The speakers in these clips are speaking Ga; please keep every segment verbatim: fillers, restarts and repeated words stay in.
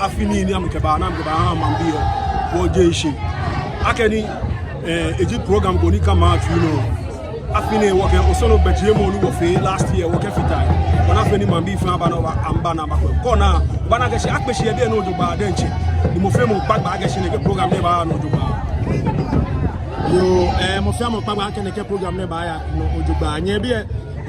Afi nɛɛ ni amɛkɛba, ni amɛkɛba ha maŋbii lɛ, wɔje shishi akɛ ni, eh, eji program ko ni kã maŋ lɛ tsui nɔ. Afi nɛɛ wɔkɛ Osɔnɔ gbɛjiemɔ ni wɔfee last year wɔkɛfata he. Wɔna afee ni maŋbii fɛɛ aba ni aba, aba ni abakwɛ. Kɛ ona, obaana akɛ shi akpe shi yɛ biɛ nɔ jogbaŋŋ diɛŋtsɛ. Ni mɔ fɛɛ mɔ kpa gbɛ akɛ shi nɛkɛ program nɛɛ baaya nɔ jogbaŋŋ. Yoo, eh, mɔ fɛɛ mɔ kpa gbɛ akɛ nɛkɛ program nɛɛ baaya nɔ jogbaŋŋ. Nyɛ biɛ,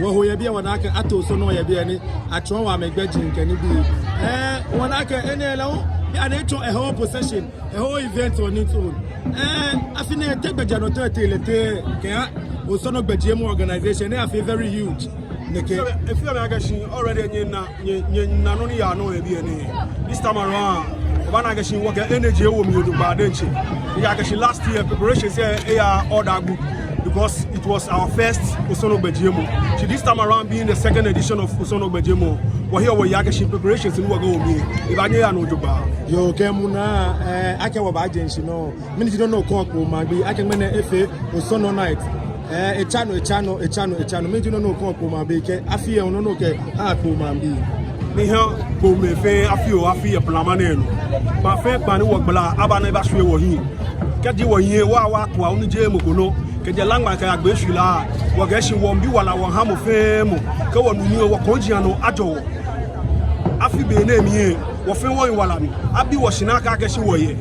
wɔho yɛ biɛ, wɔna akɛ ato Osɔnɔ yɛ biɛ ni atsɔɔ wɔ amɛgbɛji kɛ nibii. Eh, wɔna akɛ enɛ lɛ hu, bianɛ etsɔ a whole procession, a whole event on its own. Eh, afi nɛɛ te gbɛjianɔtoo lɛ tee lɛ tɛŋŋ kɛha Osɔnɔ gbɛjiemɔ organization nɛɛ, afee very huge. Nɛkɛ. Efeɔ mi akɛ shi already nyɛna, nyɛ, nyɛna nɔ ni yaa nɔ yɛ biɛ nɛɛ. This time around, obaana akɛ shi wɔkɛ energy ewo mli jogbaŋŋ diɛŋtsɛ. Ejaakɛ shi last year preparations lɛ, eyaaa all that good because it was our first Osɔnɔ gbɛjiemɔ. Shi this time around being the second edition of Osɔnɔ gbɛjiemɔ, wɔheɔ wɔyeɔ akɛ shi preparations ni wɔkɛwo mli lɛ, ebaanyɛ aya nɔ jogbaŋŋ. Yoo, kɛ muna, eh, akɛ wɔbaaje shishi nɔ. Mɛni ji nɔ ni okɛɔ Kpone maŋbii akɛ ŋmɛnɛ efee Osɔnɔ night? Eh, etsa nɔ, etsa nɔ, etsa nɔ, etsa nɔ. Mɛni ji nɔ ni okɛɔ Kpone maŋbii kɛ afi lɛ nɔ ni okɛha Kpone maŋbii? Miha Kpone fɛɛ afi oo afi yɛ plama nɛɛ nɔ. Kpaa fɛɛ kpaa ni wɔgbala, aba ni ebashwie wɔhiɛ. Kɛji wɔhiɛ, wɔ, wɔto awo ni jeee mɔ ko nɔ. Kɛjɛ Laŋma kɛyagbe Shwilaa, wɔkɛɛ shi wɔmiibi wala wɔha mɔ fɛɛ mɔ. Kɛ wɔnu nii lɛ, wɔkɔŋ ji anɔ ajɔ wɔ. Afi be nɛɛ mli lɛ, wɔ fɛɛ wɔyɛ wala mli. Abi wɔ shi nakai akɛ shi wɔyɛ.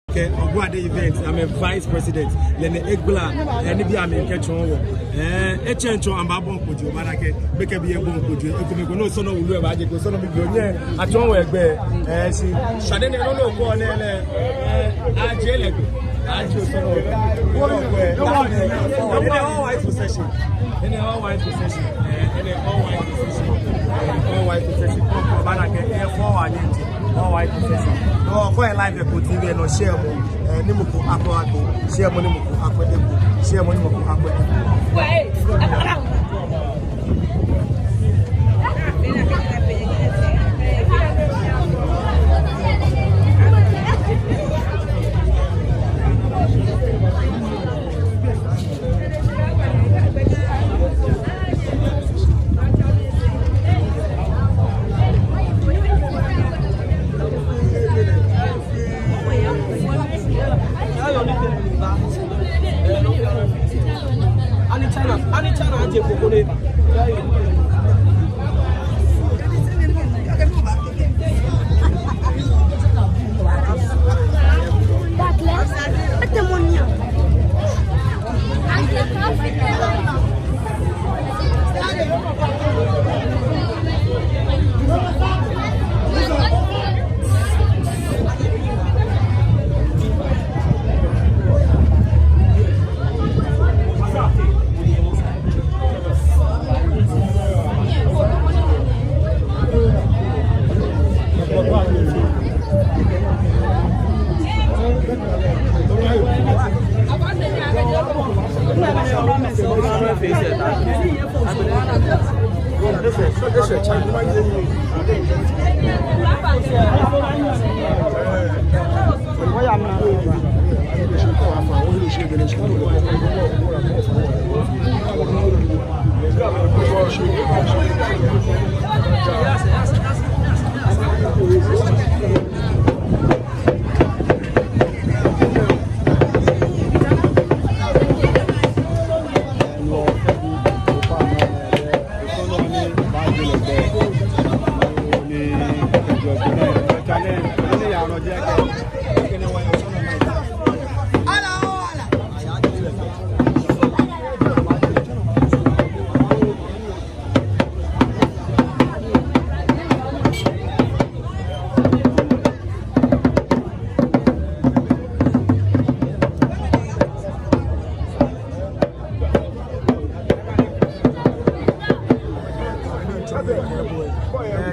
Kɛ Oguade Event, amɛ vice president, lɛ nɛ egbala, eh, nibii amli kɛtsɔɔ wɔ. Eh, etsɛŋ tsɔ amɛbabɔ kpoji, obaana akɛ gbekɛbii lɛ bɔi kpoji, ekomɛi kɛ nɔ Osɔnɔ wulu lɛ baaje, kɛ Osɔnɔ bibioo nyɛ, atsɔɔ wɔ egbɛi, eh, shi, shade nɛɛ nɔ ni okɛɔ nɛɛ lɛ, eh, ajie lɛ gbɛ, ajie Osɔnɔ gbɛ. Enɛ all white procession. Enɛ all white procession. Eh, enɛ all white procession. Eh, all white procession. Obaana akɛ, eh, four wa ni nti. All white procession. No, kɛ oyɛ live yɛ Kpone T V nɔ, share mɔ, eh, ni mɔ ko akwɛ, akwɛ. Share mɔ ni mɔ ko akwɛ, akwɛ. Share mɔ ni mɔ ko akwɛ, akwɛ. Ani China, ani China aje koko ne.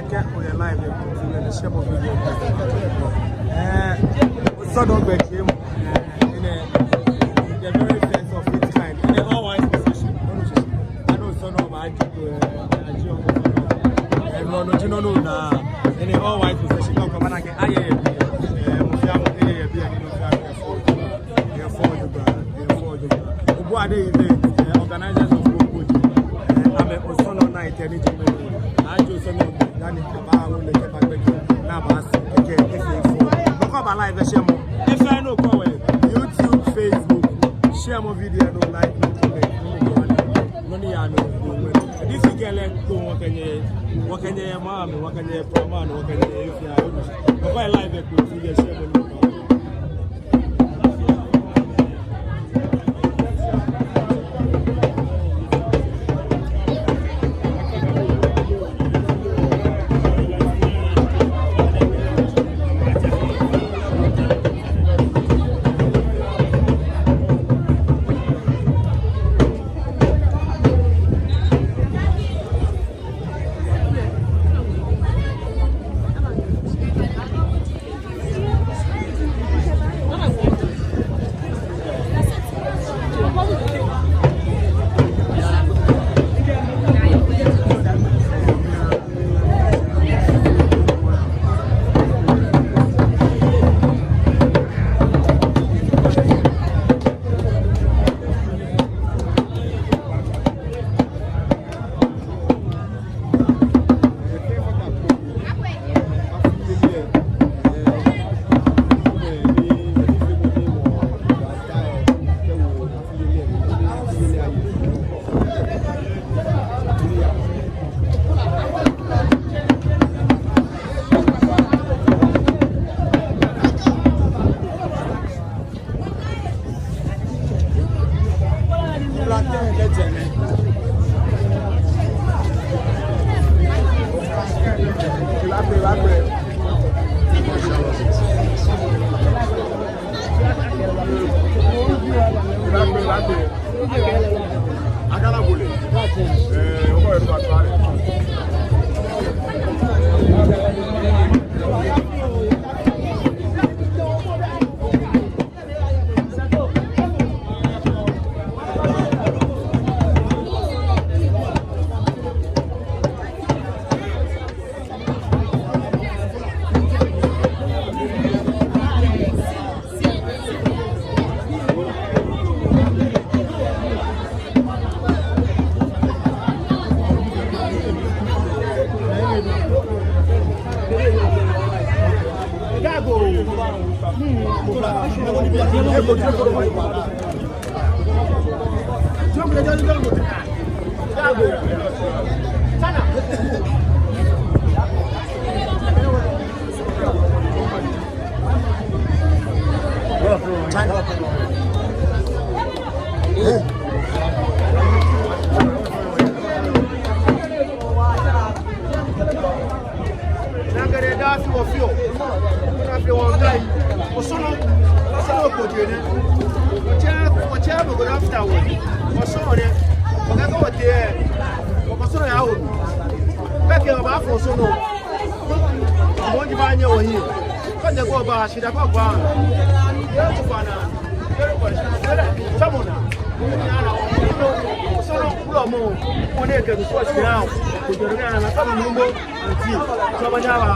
Kɛ oyɛ live yɛ Kpone T V nɔ, share mɔ video. Eh, Osɔnɔ gbɛjiemɔ. Eh, enɛ, the very first of its kind. Enɛ all white procession. Ano Osɔnɔ baaje, eh, aje Osɔnɔ. Eh, no, no ji nɔ ni ona. Enɛ all white procession. Kɛ obaana akɛ ayɛ yɛ biɛ. Eh, mɔ fɛɛ mɔ yɛ yɛ biɛ, ni mɔ fɛɛ mɔ yɛ fɔ. Yɛ fɔ jogbaŋŋ, yɛ fɔ jogbaŋŋ. Oguade Event, eh, organizers of Kpone. Eh, amɛ Osɔnɔ night ni ji mɛni. Aje Osɔnɔ gbɛ. Ani kɛba wo lɛ kɛba gbɛkɛ, ni abasi kɛkɛ efee fɔ. Mɔ ko aba live, share mɔ. Efee nɔ ko wɛ. YouTube, Facebook. Share mɔ video, no like, no comment. Nɔ ni yaa nɔ, no wɛ. This weekend lɛ, wɔkɛ nyɛ, wɔkɛ nyɛ maame, wɔkɛ nyɛ papa, wɔkɛ nyɛ efee ayo. Mɔ ko live ko, share mɔ. Nakai lɛ daa fɛɛ wɔfeɔ. Wɔna fɛɛ wɔŋkai. Osɔnɔ, osɔnɔ ko jɛ nɛ. Wɔtsɛ, wɔtsɛ mɔ ko na fita wɔ. Osɔnɔ nɛ. Wɔkɛ kɛ wɔtee. Wɔkɛ osɔnɔ yaa wɔ. Bɛ kɛ wɔbaafɔ osɔnɔ. Mɔ ni baanyɛ wɔhiɛ. Kɔnɛ ko ba, shida ko ba. Yɛ tu fana. Yɛ ko. Samuna. Osɔnɔ, kulɔ mɔ. Kɔnɛ kɛ tu fɔ shida. Ko jɔ na na samuna mɔ. Anti, sɔba nyaba.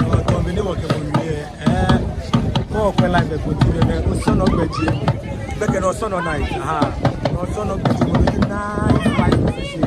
Nɔ, tɔmi ni wɔkɛ bo wie, eh, kɔ kwɛ live ko ti be mɛ, Osɔnɔ gbɛji. Bɛ kɛ nɔ Osɔnɔ night, aha. Nɔ Osɔnɔ gbɛji, mɔ bi night, live session.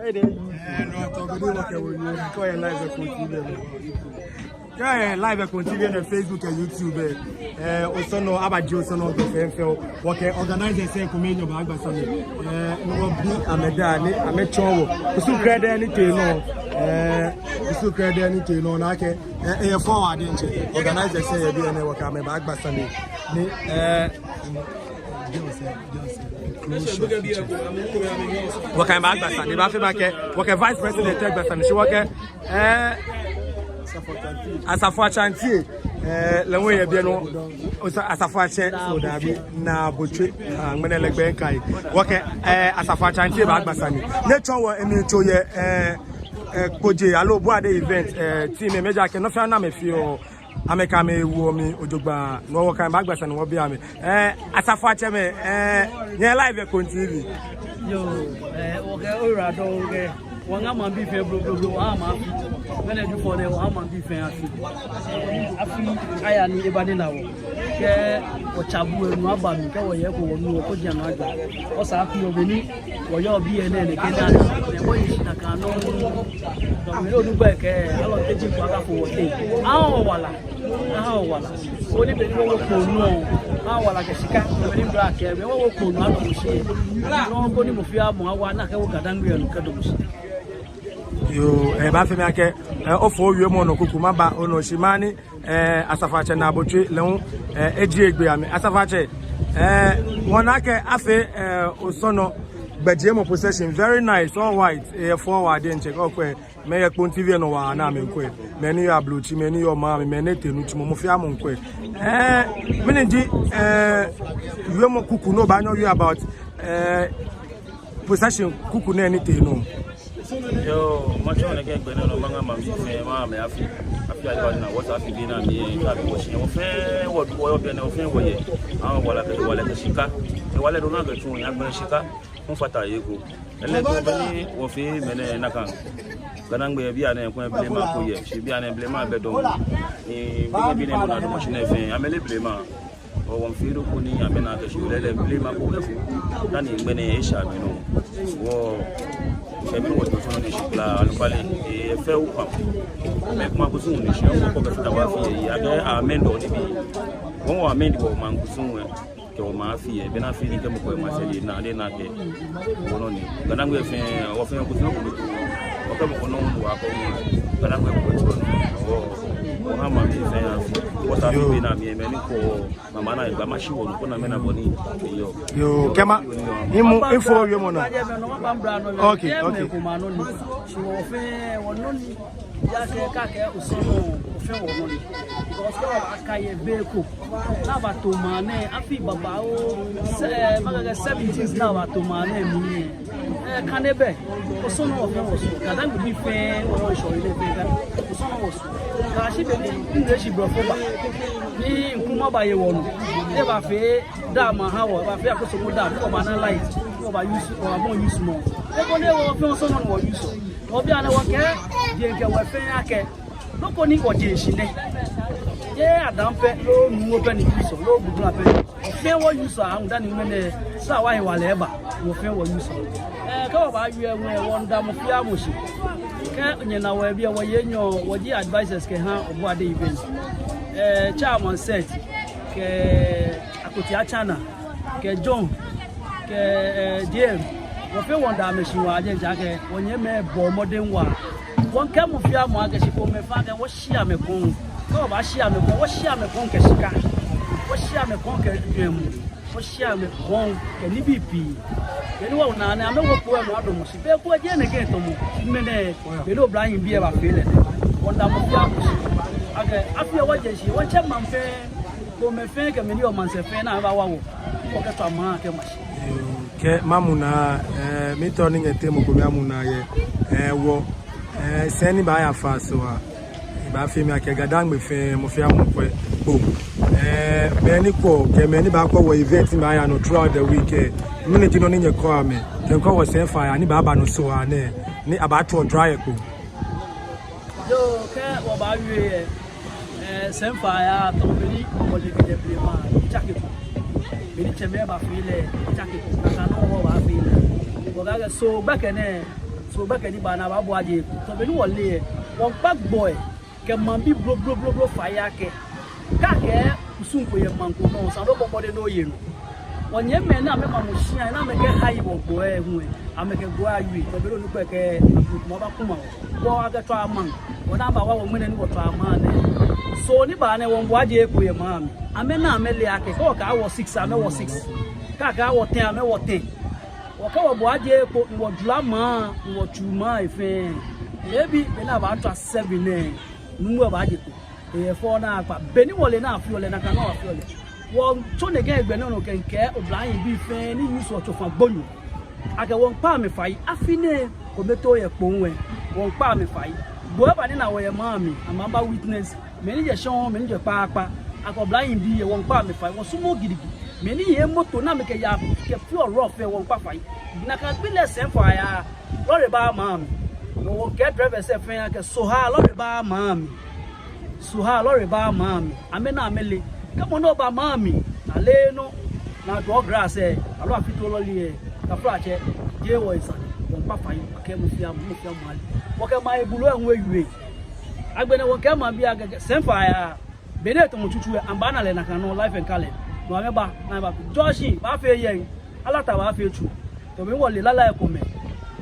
Eh, no, to be doing what you want. Go ahead, live the continue. Yeah, yeah, live continue on Facebook and YouTube. Eh, Osɔnɔ, abaje Osɔnɔ gbɛ fɛɛ fɛɛ. Wɔkɛ organizers lɛ komɛi nyɔ baagba sane. Eh, no wɔ bi amɛda ni amɛtsɔɔ wɔ. Kusum krɛdɛɛ ni tee nɔ. Eh, kusum krɛdɛɛ ni tee nɔ nakai. Eh, eh, forward diɛŋtsɛ. Organizers lɛ yɛ biɛ ni wɔkɛ amɛ baagba sane. Ni, eh, Wɔkɛ amɛ baagba sane, ebaafee akɛ, wɔkɛ vice president lɛ gba sane, shi wɔkɛ, eh, Asafoatsɛ Antie, eh, lɛ hu eyɛ biɛ nɔ, Osa-, Asafoatsɛ, o dabi, Naa Botwe, ah, ŋmɛnɛ lɛ gbɛi mikai. Wɔkɛ, eh, Asafoatsɛ Antie baagba sane. Ni etsɔɔ wɔ, emli tso yɛ, eh, eh, Kpodze, aloo Obuade event, eh, team, ejaakɛ nɔ fɛɛ nɔ ni amɛfeɔ, amɛkɛ amɛ woɔ mli jogbaŋŋ, no wɔkɛ amɛ baagba sane ni wɔbi amɛ. Eh, Asafoatsɛmɛi, eh, nyɛ live yɛ Koom T V. Yoo, eh, wɔkɛɛ oyiwaladɔŋŋ, wɔŋa maŋbii fɛɛ blobloblo, wɔha maŋ afi. Ŋmɛnɛ Jufɔ nɛɛ, wɔha maŋbii fɛɛ afi. Eh, afi aya ni eba nina wɔ. Kɛ wɔtsa bu enu aba mli, kɛ wɔye eko wɔnu, wɔkojii anɔ ajɔ. Wɔsaa afi yɔɔ be ni wɔyɔɔ biɛ nɛɛ nɛkɛ naa, ni wɔye shi nakai nɔŋŋ. Dɔmɛi lɛ onu gbɛ kɛ, alɔ teji ko akafo wɔteŋ. Aha wɔ wala, aha wɔ wala. Koni be ni wɔwo kpoo nɔ, aha wɔ wala kɛ shika, be ni bra kɛ, be wɔwo kpoo nɔ adɔmɔ shi. Nɔ koni mɔ fɛɛ mɔ awa ni akɛwo Ga-Dangme lɛ nɔ kɛdɔmɔ shi. Yoo, ebaafee mi akɛ, eh, ofɔ̃ owiemɔ nɔ kuku maba onɔ shi mani, eh, Asafoatsɛ Naa Botwe lɛ hu, eh, ejie egbee amɛ. Asafoatsɛ, eh, wɔna akɛ afee, eh, Osɔnɔ gbɛjiemɔ procession, very nice, all white, eh, forward diɛŋtsɛ, okwɛ, mɛi yɛ Koom T V nɔ waa ni amɛmiikwɛ, mɛi ni yɔɔ ablotsiri, mɛi ni yɔɔ maŋ mli, mɛi ni tee nitsumɔ, mɔ fɛɛ mɔ miikwɛ. Eh, mɛni ji, eh, wiemɔ kuku ni obaanyɛ owie about, eh, procession kuku nɛɛ ni tee nɔ? Yoo, matsɔ nɛkɛ gbɛ nɛɛ nɔ maŋa maŋbii fɛɛ, maha amɛ afi, afi aya ni wɔtsa afi be ni amɛ, kɛ abi wɔshi, wɔfɛɛ wɔ, wɔyɔɔ biɛ nɛɛ, wɔfɛɛ wɔye. Aha wɔ wala kɛ, wala kɛ shika. Kɛ wala dɔŋŋ ni akɛtsu, ni agbɛnɛ shika hu fata he ko. Ele ko be ni wɔfee mɛnɛ nakai. Ga-Dangme bianɛ, kɛ blema ko yɛ, shi bianɛ blema bɛ dɔŋŋ. Ni, be ni, be ni mɔ ni adɔmɔ shi nɛɛ fɛɛ, amɛleee blema. Ɔɔ, wɔmiifee nɔ ko ni amɛna akɛ shi lɛɛlɛŋ blema ko lɛ fo. Dani ŋmɛnɛ esha mi nɔ. Wɔ, kɛ mi wɔ to sɔnɔ ni shi kpla anɔkwale, eh, fɛɛ wɔ pam. Mɛi komɛi kusum ni shi, ɔɔ, kɔ kɛ fata wɔ afi yɛ, akɛ amɛndɔ nibii. Wɔ, wɔ amɛndi wɔ maŋ kusum lɛ. Kɛ wɔ maŋ afi yɛ, be ni afi ni kɛ mɔ ko yɛ maŋ sɛɛ lɛ, naa lɛ naa kɛ. Wɔ nɔ ni. Ga-Dangme fɛɛ, wɔfɛɛ kusum ko. Wɔkɛ mɔ ko nɔ wɔ akɔ mɔ. Ga-Dangme ko to nɔ. Wɔ, wɔha maŋbii fɛɛ afi. Wɔtsa afi be ni amɛ, mɛi ni kɔ. Mama na egba mashi wɔ nɔ ko ni amɛna bɔ ni eyɔɔ. Yoo, kɛ ma, mimu, mifɔ̃ owiemɔ nɔ. Okay, okay. Shi wɔfɛɛ wɔnɔ ni. Yaa kɛ, kɛ akɛɛ Osɔnɔ, ofɛɛ wɔnɔ ni. Because kɛ wɔbaakɛɛ yɛ be ko ni abato maŋ nɛɛ, afi babaoo, se-, eh, makɛɛ seventies ni abato maŋ nɛɛ mli. Eh, kane bɛ, Osɔnɔ wɔfɛɛ wɔsumɔɔ, Ga-Dangme bii fɛɛ, wɔyɔɔ shɔŋŋ lɛ fɛɛ, Osɔnɔ wɔsumɔɔ. Kɛyashi be ni Ŋleshi blɔfo ba, ni Nkrumah baye wɔnɔ, ebaafee dama aha wɔ, ebaafee akosomɔ dama, wɔbaana light, wɔbaa use, wɔbaamɔ use mɔ. Eko nɛɛ wɔfɛɛ Osɔnɔ ni wɔ use. Wɔ bianɛ wɔkɛɛ, jeee kɛ wɔfɛɛ akɛ Nɔ ko ni wɔje shishi nɛ. Jeee Adam pɛ, loo Nuumo pɛ ni use-ɔ, loo Guduma pɛ. Wɔfɛɛ wɔ-use-ɔ, ahuŋ dani ŋmɛnɛ, sa wa hewalɛ eba, wɔfɛɛ wɔ-use-ɔ. Ɛɛ, kɛ wɔbaawie ŋwɛi, wɔmiida mɔ fɛɛ mɔ shi. Kɛ nyɛna wɔ yɛ biɛ, wɔyɛ nyɔ, wɔji advisors kɛha Obɔade event. Ɛɛ, Chairman Seth, kɛ Akotia Chana, kɛ John, kɛ, ɛɛ, J M. Wɔfɛɛ wɔmiida amɛshi waa, jeee akɛ wɔnyɛmimɛi bɔ mɔdɛŋ waa. Wɔmiikɛɛ mɔ fɛɛ mɔ akɛ shikome fã akɛ wɔshia amɛ kɔŋ. Kɛ wɔbashia amɛ kɔŋ, wɔshia amɛ kɔŋ kɛ shika. Wɔshia amɛ kɔŋ kɛ jwɛŋmɔ. Wɔshia amɛ kɔŋ kɛ nibii pii. Beni wɔna nɛɛ, amɛwo kpo lɛ nɔ adamɔ shi. Be ko jeee nɛkɛ tamɔ ŋmɛnɛ, beni oblahii bii lɛ bafee lɛ. Wɔmiida mɔ fɛɛ mɔ shi. Akɛ, afi lɛ wɔje shishi, wɔmiitsɛ maŋ fɛɛ, kome fɛɛ kɛ mɛi ni yɔɔ maŋsɛɛ fɛɛ ni amɛbawa wɔ. Wɔkɛtswa maŋ kɛma shi. Kɛ mamu naa, ɛɛ, miitao ni nyɛteŋ mɔ ko miimu naa yɛ, ɛɛ, wɔ, ɛɛ, sɛi ni baaya fa so a, ebaafee mi akɛ Ga-Dangme fɛɛ, mɔ fɛɛ mɔ kwɛ kpo. Ɛɛ, mɛi ni kwɛɔ, kɛ mɛi ni baakwɛ wɔ event ni baaya nɔ throughout the week, ɛɛ, mɛni ji nɔ ni nyɛkɛɔ amɛ, kɛ ŋkɔ wɔ sɛi faa ya ni baaba nɔ so a nɛɛ, ni abaatswa try kpo. Yoo, kɛ wɔbaawie lɛ, ɛɛ, sɛi faa ya tamɔ beni wɔle kɛjɛ blema, etsake kpo. Beni tsɛmɛi bafee lɛ, etsake kpo. Nakai nɔŋŋ wɔbaafee lɛ. Wɔkɛɛ akɛ Soo gbɛkɛ nɛɛ, Soo gbɛkɛ ni baa nɛɛ, abaabu aje. Tamɔ beni wɔle lɛ, wɔmiikpa gbɔi kɛ maŋbii blɔblɔblɔ fai akɛ, kɛ akɛɛ kusum ko yɛ maŋ ko nɔ, esa ni obɔ mɔdɛŋ ni oye nɔ. Wɔnyɛmimɛi ni amɛma mɔ shia, ni amɛkɛha yi wɔ gbɔi lɛ hu lɛ, amɛkɛ gbɔi lɛ awie, tamɔ beni onukpa kɛɛ, mɔ baakuma wɔ. Wɔ akɛtswa maŋ, wɔna baawa wɔ ŋmɛnɛ ni wɔtswa maŋ nɛɛ. Soo ni baa nɛɛ, wɔmiibu aje kpo yɛ maŋ mli. Amɛna amɛle akɛ, kɛ wɔkɛɛ wɔ six, amɛwɔ six. Kɛ akɛɛ wɔ ten, amɛwɔ ten. Wɔkɛ wɔbu aje kpo, ni wɔjwara maŋ, ni wɔtsu maŋ lɛ fɛɛ. Leebi, beni abaatswa seven nɛɛ, Nuumo baaje kpo. Eyɛ fɛo naakpa. Beni wɔle ni afeɔ lɛ, nakai nɔŋŋ afeɔ lɛ. Wɔmiitsu nɛkɛ gbɛ nɛɛ nɔ kɛmiikɛɛ oblahii bii fɛɛ ni use-ɔ tsofa gbonyo akɛ wɔmiikpa amɛ fai. Afi nɛɛ, kome too yɛ kpo hu lɛ, wɔmiikpa amɛ fai. Gbɔi lɛ eba ni ena wɔ yɛ maŋ mli, amɛba witness. Mɛi ni jɛ shɔŋŋ, mɛi ni jɛ kpaakpa, akɛ oblahii bii lɛ, wɔmiikpa amɛ fai. Wɔsumɔɔɔ gidigidi. Mɛi ni yɛ moto ni amɛkɛyaa kɛfeɔ rough lɛ, wɔmiikpa fai. Nakai gbi lɛ sɛi faa ya, lɔle baaa maŋ mli. Wɔ, wɔkɛɛ drivers lɛ fɛɛ akɛ Soo ha, lɔle baaa maŋ mli. Soo ha, lɔle baaa maŋ mli. Amɛna amɛle. Kɛ mɔ nɔ ba maŋ mli, aleee nɔ, ni ajɔɔ grass lɛ, aloo afiteɔ lɔle lɛ, taflatsɛ, jeee wɔsane. Wɔmiikpa fai, wɔkɛɛ mɔ fɛɛ mɔ, mɔ fɛɛ mɔ ale. Wɔkɛ maŋ ebulu lɛ hu ewie. Agbɛnɛ wɔkɛɛ maŋbii akɛ, sɛi faa ya, beni etamɔ tsutsu lɛ, amɛbaana lɛ nakai nɔŋŋ, live and color. No amɛba, ni amɛba. Jɔɔshi baafee yɛŋ, Alata baafee tsu. Tamɔ beni wɔle lala lɛ ekomɛi.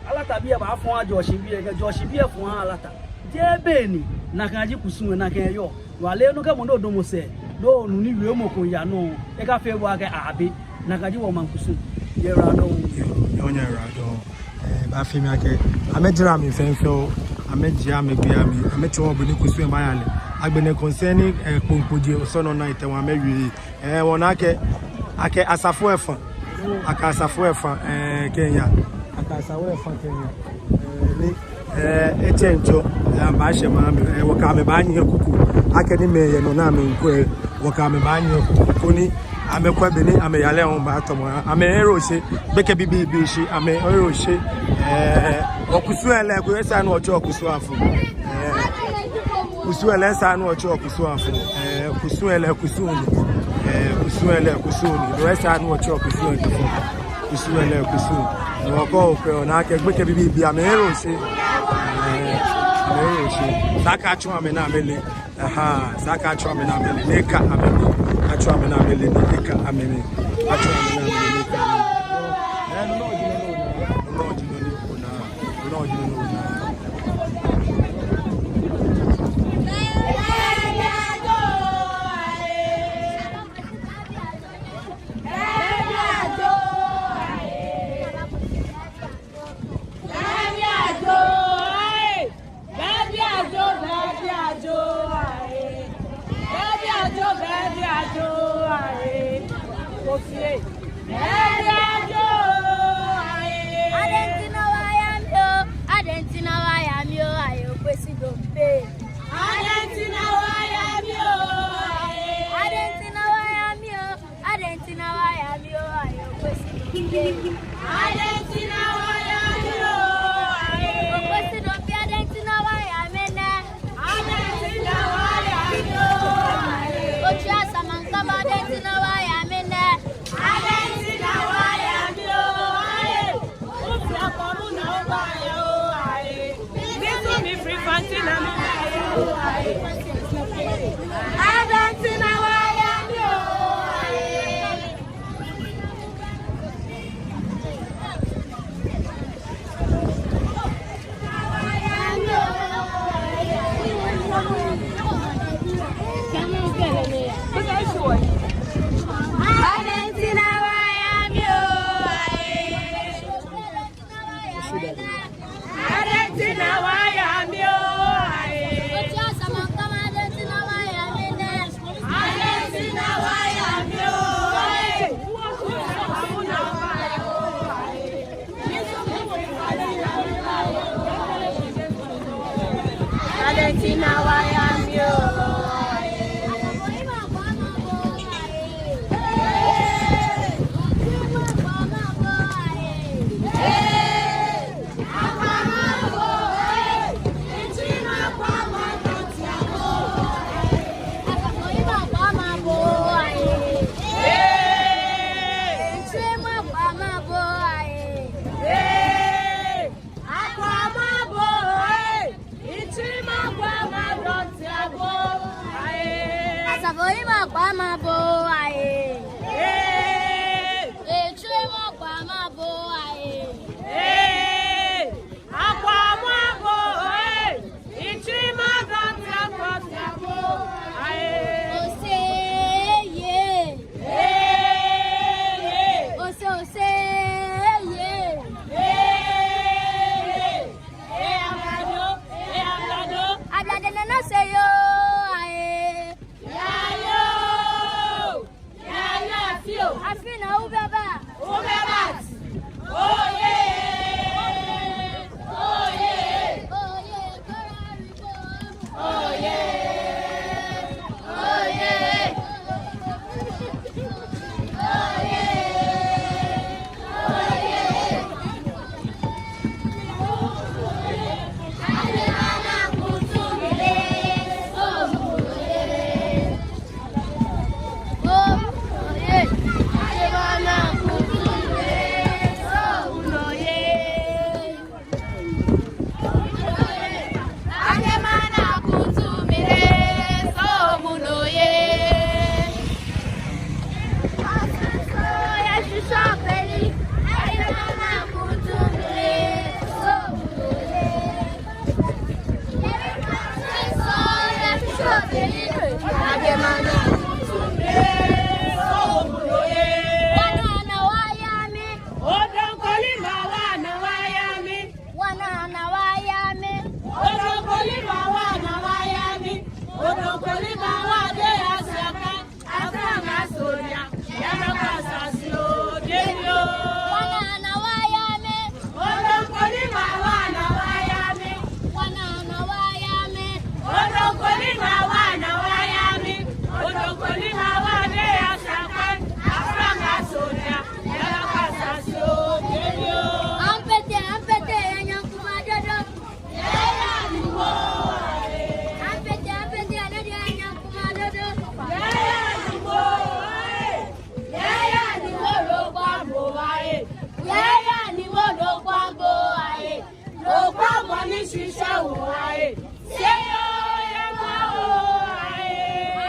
Alata bii lɛ baafɔ aha Jɔɔshi bii lɛ, kɛ Jɔɔshi bii lɛ fɔ aha Alata. Jeee beni, nakai ji kusum lɛ, nakai eyɔɔ. Wɔ aleee nɔ, kɛ mɔ nɔ damɔ sɛɛ, nɔ ni onu ni wiemɔ ko yaa nɔ, ekafee bo akɛ abi. Nakai ji wɔmaŋ kusum. Nyɛyiwaladɔŋŋ. Yoo, nyɛyiwaladɔŋŋ. Ɛɛ, ebaafee mi akɛ amɛjara mli fɛɛfɛo, amɛjie amɛgbee amli, amɛtsɔɔ wɔ bɔ ni kusum lɛ baaya lɛ. Agbɛnɛ concerning, ɛɛ, kpoŋkpɔji osɔnɔ naa etɛ wɔ amɛwie. Ɛɛ, wɔna akɛ, akɛ asafo lɛ fã, akɛ asafo lɛ fã, ɛɛ, kɛmiiya, akɛ asafo lɛ fã kɛmiiya. Ɛɛ, ni, ɛɛ, etsɛŋ tsɔ, ɛɛ, amɛbaashɛ maŋ mli, ɛɛ, wɔkɛ amɛ baanyiɛ kuku. Akɛni mɛi yɛ nɔ ni amɛmiikwɛ, wɔkɛ amɛ baanyiɛ kuku koni amɛkwɛ bɔ ni amɛyalɛ lɛ hu baatɔmɔ. Amɛhere oshe, gbekɛ bibii shi, amɛhere oshe. Ɛɛ, wɔkusum lɛ, kusum lɛ, esaaa ni wɔtsɛ wɔkusum afo. Ɛɛ, kusum lɛ, esaaa ni wɔtsɛ wɔkusum afo. Ɛɛ, kusum lɛ, kusum ni. Ɛɛ, kusum lɛ, kusum ni. No esaaa ni wɔtsɛ wɔkusum afo. Kusum lɛ, kusum. Ni wɔkɔ okwɛ, ona akɛ gbekɛ bibii amɛhere oshe. Ɛɛ, amɛhere oshe. Esa akɛ atsɔɔ amɛ ni amɛle. Aha, esa akɛ atsɔɔ amɛ ni amɛle, ni eka amɛmli. Atsɔɔ amɛ ni amɛle, ni eka amɛmli. Atsɔɔ amɛ ni amɛle, ni eka amɛmli. Ɛɛ, no nɔŋŋ ji nɔ ni ona. No nɔŋŋ ji nɔ ni ona. No nɔŋŋ ji nɔ ni ona. Gbɛbi ajo, gbɛbi ajo, aye. Gbɛbi ajo, gbɛbi ajo, aye. Kofi e. Gbɛbi ajo, aye. Adɛŋ nti na wɔya mli o, adɛŋ nti na wɔya mli o, aye, Okwesi Dompe. Adɛŋ nti na wɔya mli o, aye. Adɛŋ nti na wɔya mli o. Adɛŋ nti na wɔya mli o, aye, Okwesi Dompe. Adɛŋ nti na wɔya mli o, aye. Okwesi Dompe, adɛŋ nti na wɔya mli nɛ? Adɛŋ nti Oyi ma kpa ma bo aye. Ee. Etsu ma kpa ma bo aye. Ee. Akpa ma bo aye. Etsu ma kpa ma bo aye. Ose ye. Ee. Ose ose ye. Ee. Ee, ablade, ee, ablade. Ablade nana se yoo, aye. Yayoo. Yayoo, afi oo. Afi nɛɛ, wubɛ ba. Wubɛ ba. Oye. Oye. Oye. Oye. Wana na waya mi. Odon kolima wana waya mi. Wana na waya mi. Odon kolima wana waya mi. Odon kolima wa de ya saka. Afanga soja. Ya na kasa sio. Debio. Wana na waya mi. Odon kolima wana waya mi. Wana na waya mi. Odon kolima wana waya mi. Odon kolima wa de ya saka. Afanga soja. Ampete, ampete, anyankuma dodo. Ampete, ampete, anyankuma dodo.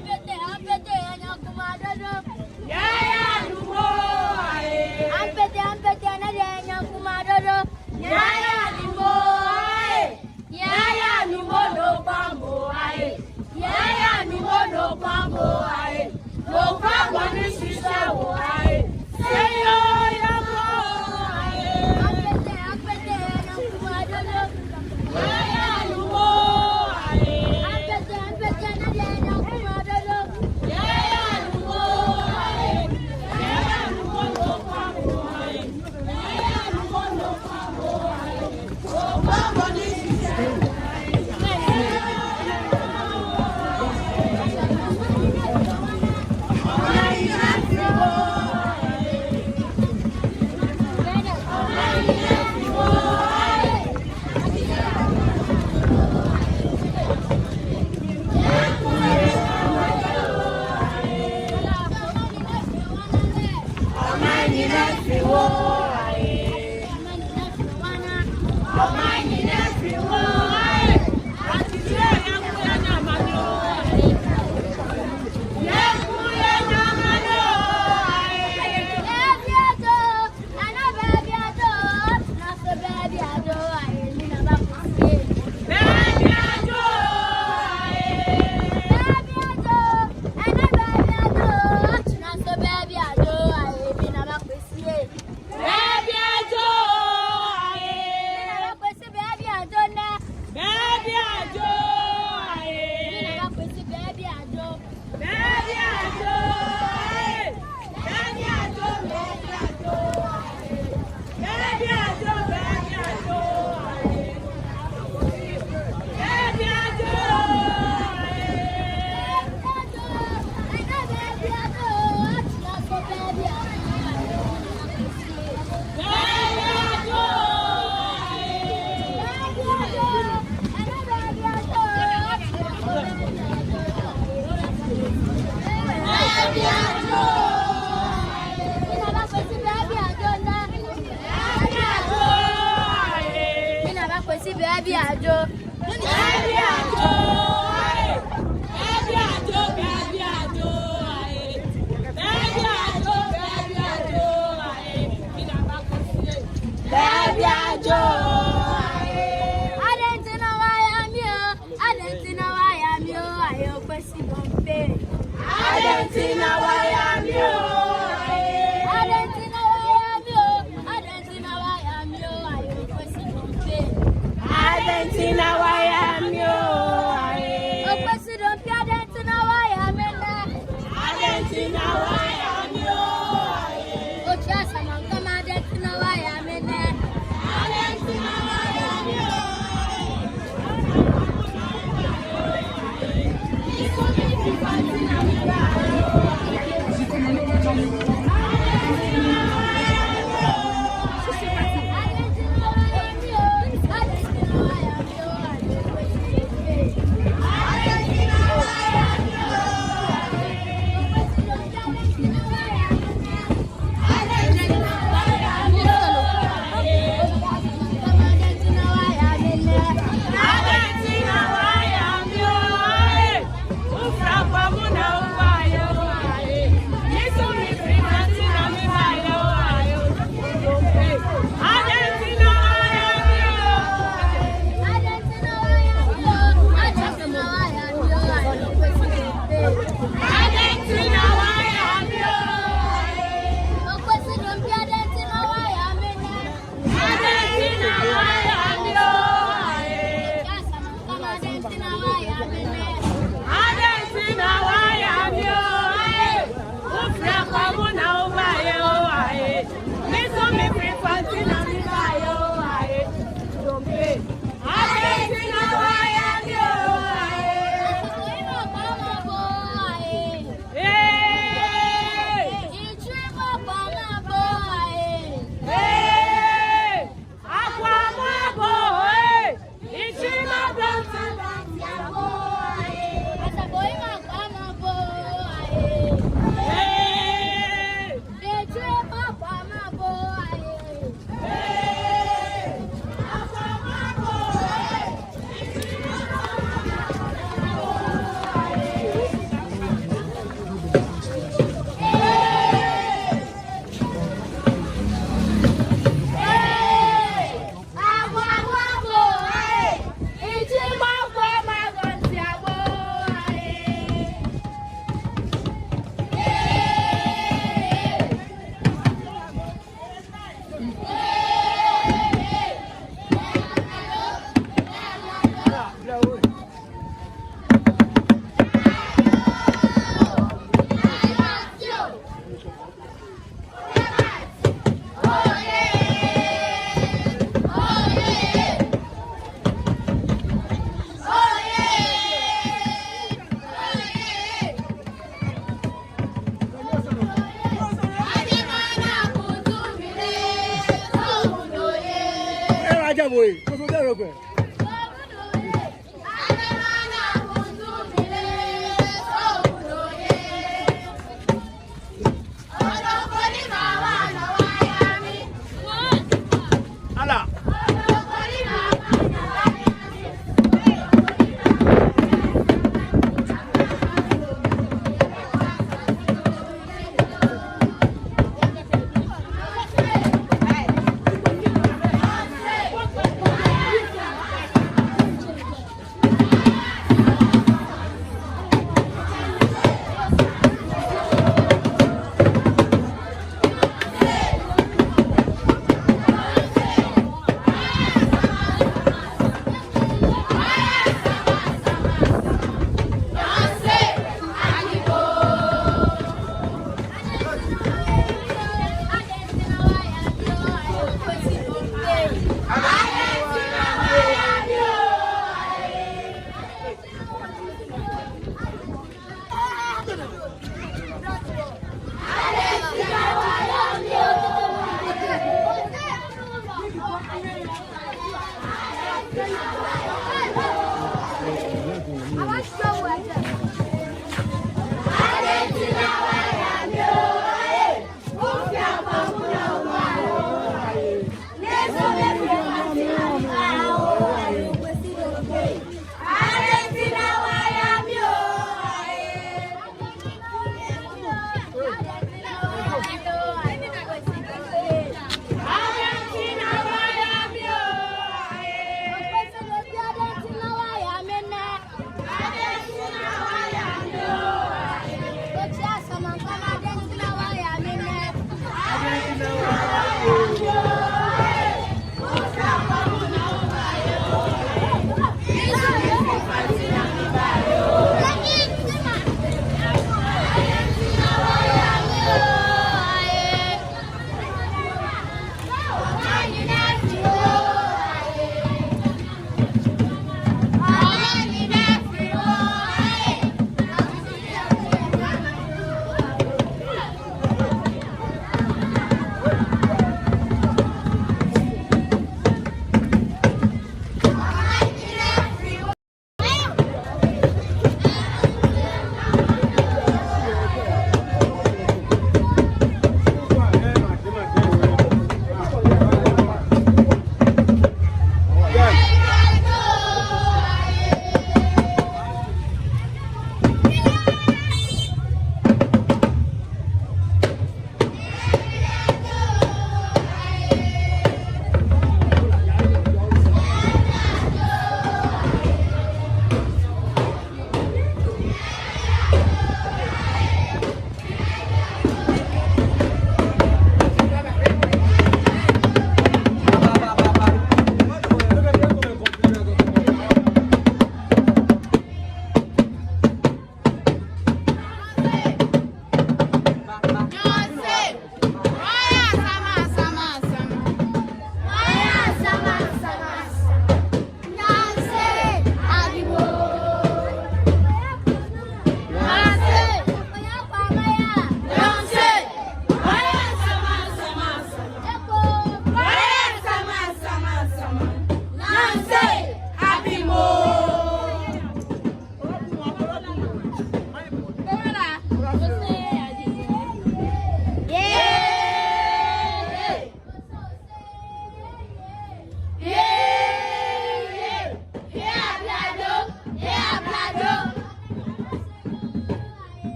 Ampete, ampete, anyankuma dodo. Ampete, ampete, anyankuma dodo. Yaya ni mo aye. Yaya ni mo lɔ kpaa mo aye. Yaya ni mo lɔ kpaa mo aye. Lɔ kpaa mo ni shisha wo aye. Seyo ya mo aye. Ampete, ampete, anyankuma dodo. Yaya ni mo aye. Ampete, ampete, anyankuma dodo. Yaya ni mo aye. Yaya ni mo lɔ kpaa mo aye. Bɛɛbi ajo aye. Mina ba kwesi bɛɛbi ajo nɛ. Bɛɛbi ajo aye. Mina ba kwesi bɛɛbi ajo. Bɛɛbi ajo aye. Bɛɛbi ajo, bɛɛbi ajo aye. Bɛɛbi ajo, bɛɛbi ajo aye. Bɛɛbi ajo aye. Mina ba kwesi bɛɛbi ajo. Bɛɛbi ajo, bɛɛbi ajo, bɛɛbi ajo. Adɛn nti na wɔayɛ amee oo, adɛn nti na wɔayɛ amee oo, aye, Okwesi Dompe. Adɛn nti na wɔayɛ amee oo, aye. Okwesi Dompe, adɛn nti na wɔayɛ amee nɛ? Adɛn nti na wɔayɛ amee oo, aye. Otu Asaman Kama, adɛn nti na wɔayɛ amee nɛ? Adɛn nti na wɔayɛ amee oo, aye.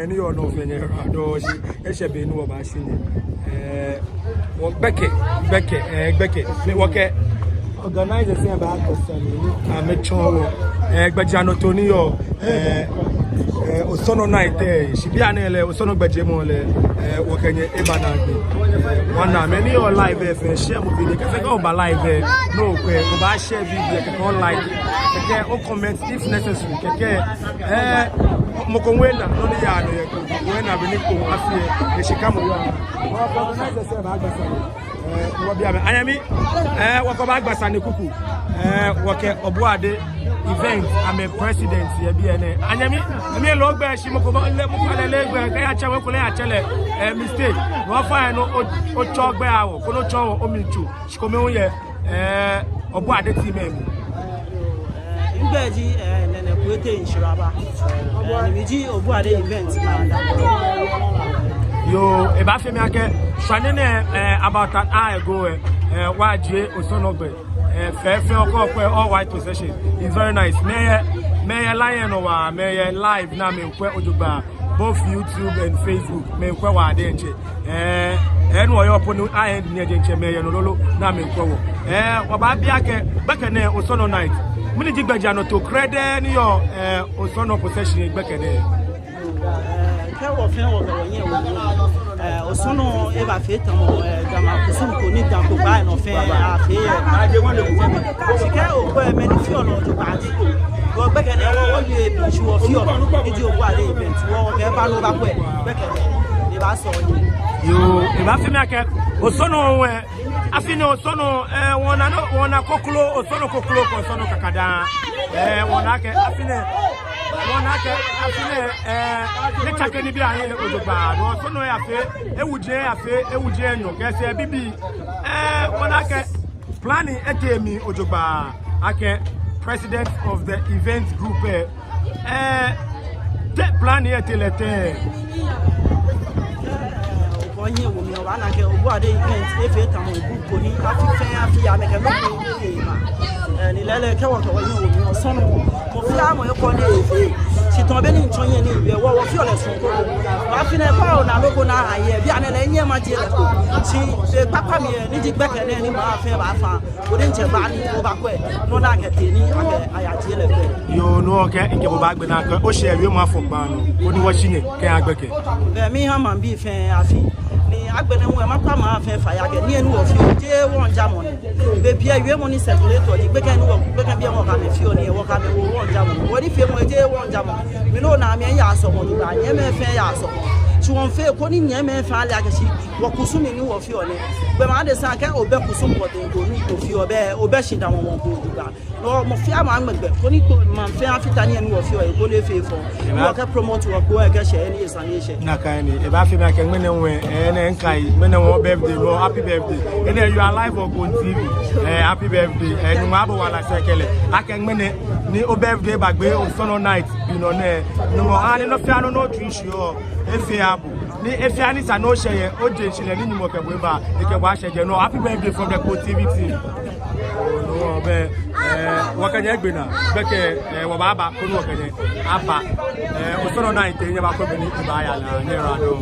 Ni yɔɔ nɔ fɛɛ nyɛ, adɔ shi, eshɛ be ni wɔbaashi nyɛ. Eh, wɔ gbɛkɛ, gbɛkɛ, eh, gbɛkɛ. Ni wɔkɛ organizers lɛ baakɔ sane ni amɛtsɔɔ wɔ. Eh, gbɛjianɔtoo ni yɔɔ, eh, eh, Osɔnɔ night, eh, shi bianɛ lɛ, Osɔnɔ gbɛjiemɔ lɛ, eh, wɔkɛ nyɛ eba naagbee. Eh, wɔna mɛi ni yɔɔ live lɛ fɛɛ, share mɔ video, kɛkɛ kɛ oba live lɛ, no kwɛ, oba share video, kɛkɛ o like, kɛkɛ o comment if necessary, kɛkɛ, eh, mɔ ko ŋwɛi na, nɔ ni yaa nɔ yɛ ko, ŋwɛi na be ni ko afi lɛ, eshika mɔ yɔɔ. Wɔ organizers lɛ baagba sane. Eh, wɔbi amɛ. Anyɛmi, eh, wɔkɛbaagba sane kuku. Eh, wɔkɛ Obuade Event, amɛ president yɛ biɛ nɛɛ. Anyɛmi, amɛ lɛ ogbɛi shi mɔ ko ba lɛ, mɔ ko lɛ lɛ gbɛi, kɛ yatsɛ wɔ ko lɛ yatsɛ lɛ, eh, mistake. Wɔfa yɛ nɔ, o, otsɔ ogbɛi awo, koni otsɔɔ wɔ omli tso. Shi kome hu yɛ, eh, Obuade team lɛ mli. Migbɛi ji, eh, Nene Kwete Nshiraba. Eh, ni mi ji Obuade Event Manager. Yoo, ebaafee mi akɛ, shwane nɛɛ, eh, about an hour ago, eh, eh, wɔjie Osɔnɔ gbɛ. Eh, fɛfɛo, okɔ, okɔ, all white procession. It's very nice. Mɛi yɛ, mɛi yɛ line lɛ nɔ waa, mɛi yɛ live ni amɛkwɛɔ jogbaŋŋ. Both YouTube and Facebook, mɛi kwɛɔ wɔ diɛŋtsɛ. Eh, eh, no yɔɔ po ni a-end ni eji ntsɛ mɛi yɛ nɔ lolo ni amɛkwɛɔ wɔ. Eh, wɔbaabi akɛ, gbɛkɛ nɛɛ Osɔnɔ night. Mɛni ji gbɛjianɔtoo krɛdɛɛ ni yɔɔ, eh, Osɔnɔ procession gbɛkɛ nɛɛ? Eh, kɛ wɔ fɛɛ wɔkɛ wɔnyɛ wɔ, eh, Osɔnɔ ebafee tamɔ, eh, Ga maŋ kusum ko ni Ga ko gbaa nɔ fɛɛ afee yɛ. Shi kɛ okwɛ mɛi ni feɔ lɛ jogbaŋŋ. Wɔ gbɛkɛ nɛɛ wɔ, wɔyɛ bi shi wɔfeɔ. Ni ji Obuade Event. Wɔkɛba ni wɔbakwɛ gbɛkɛ nɛɛ. Ebaasɔ ni. Yoo, ebaafee mi akɛ Osɔnɔ wɛ. Afi nɛɛ Osɔnɔ, eh, wɔna nɔ, wɔna koklo, Osɔnɔ koklo, kɛ Osɔnɔ kakadaŋŋ. Eh, wɔna akɛ, afi nɛɛ, wɔna akɛ, afi nɛɛ, eh, nyɛtsake nibii anyɛ jogbaŋŋ. Osɔnɔ yafee, ewuji yafee, ewuji enyɔ, kɛ sɛɛ bibii. Eh, wɔna akɛ, planning etee mli jogbaŋŋ akɛ president of the event group, eh, eh, te planning etee lɛ tɛŋŋ? Okɔ nyɛ wo mi obaana akɛ Obuade Event efee tamɔ group ko ni afi fɛɛ afi amɛkɛ nɔ ko yɛ ma. Eh, ni lɛɛlɛŋ kɛ wɔkɛ wɔnyɛ wo mi Osɔnɔ, mɔ fɛɛ mɔ ekɔ ni efee. Shi tamɔ bɔ ni mitsɔ nyɛ ni yɛ wɔ, wɔfeɔ lɛ sɔŋŋ ko. Afi nɛɛ kpaa ona loko naa ayɛ, bianɛ lɛ nyɛmaji lɛ ko. Shi be kpakpa mli yɛ, ni ji gbɛkɛ nɛɛ ni maŋ fɛɛ baafa. Odi ntsɛ ba ni obakwɛ nɔ ni akɛtee ni akɛ ayajie lɛ gbɛ. Yoo, no hewɔ kɛ mikɛ bo baagbe naa kɛ oshɛ wiemɔ afɔkpa nɔ, koni wɔshi nyɛ kɛya gbɛkɛ. Bɛ miiha maŋbii fɛɛ afi. Ni agbɛnɛ hu makpa maŋ fɛɛ fai akɛ niyenii ni wɔfeɔ, jeee wɔŋjamɔ ni. Bei pii lɛ wiemɔ ni circulate ji gbekɛbii ni wɔ, gbekɛbii ni wɔkɛ amɛ feɔ nii, wɔkɛ amɛ woɔ wɔŋjamɔ. Wɔnifeemɔ jeee wɔŋjamɔ. Mi nɔ ni miiya sɔɔmɔ ni ba, nyɛmɛi fɛɛ ya sɔɔmɔ. Shi wɔmiifee koni nyɛmɛi fɛɛ ale akɛ shi wɔkusum ni wɔfeɔ nɛ. Gbɔmɔ adesa kɛ obɛ kusum pɔtɛɛ ko ni ofeɔ, obɛ, obɛ shidaa mɔ ko jogbaŋŋ. No mɔ fɛɛ mɔ aŋmɛ gbɛ, koni maŋ fɛɛ afata niyenii ni wɔfeɔ, koni efee fɛo. Ni wɔkɛ promote wɔkpokpoi kɛshɛ ni esa ni eshɛ. Nakai ni, ebaafee mi akɛ ŋmɛnɛ hu, eh, nɛ mikai, ŋmɛnɛ hu birthday, no, happy birthday. Enɛ, you are live on Go T V. Eh, happy birthday. Eh, Nyɔŋmɔ abɔ wala sɛɛ kɛlɛ. Akɛ ŋmɛnɛ ni o birthday baagbe Osɔnɔ night, you know, nɛ. Nyɔŋmɔ ahã ni nɔ fɛɛ nɔ ni otsui shi o, efee abɔ. Ni he fɛɛ he ni sa ni oshɛ yɛ, oje shishi lɛ ni Nyɔŋmɔ kɛ bo aba, ekɛ bo ashɛ jɛmɛ nɔŋŋ. Happy birthday from the Go T V team. No hewɔ bɛ, eh, wɔkɛ nyɛ gbe naa, gbɛkɛ, eh, wɔbaaba, koni wɔkɛ nyɛ aba. Eh, Osɔnɔ night, nyɛbakwɛ bɔ ni ebaaya naa, nyɛyiwaladɔŋŋ.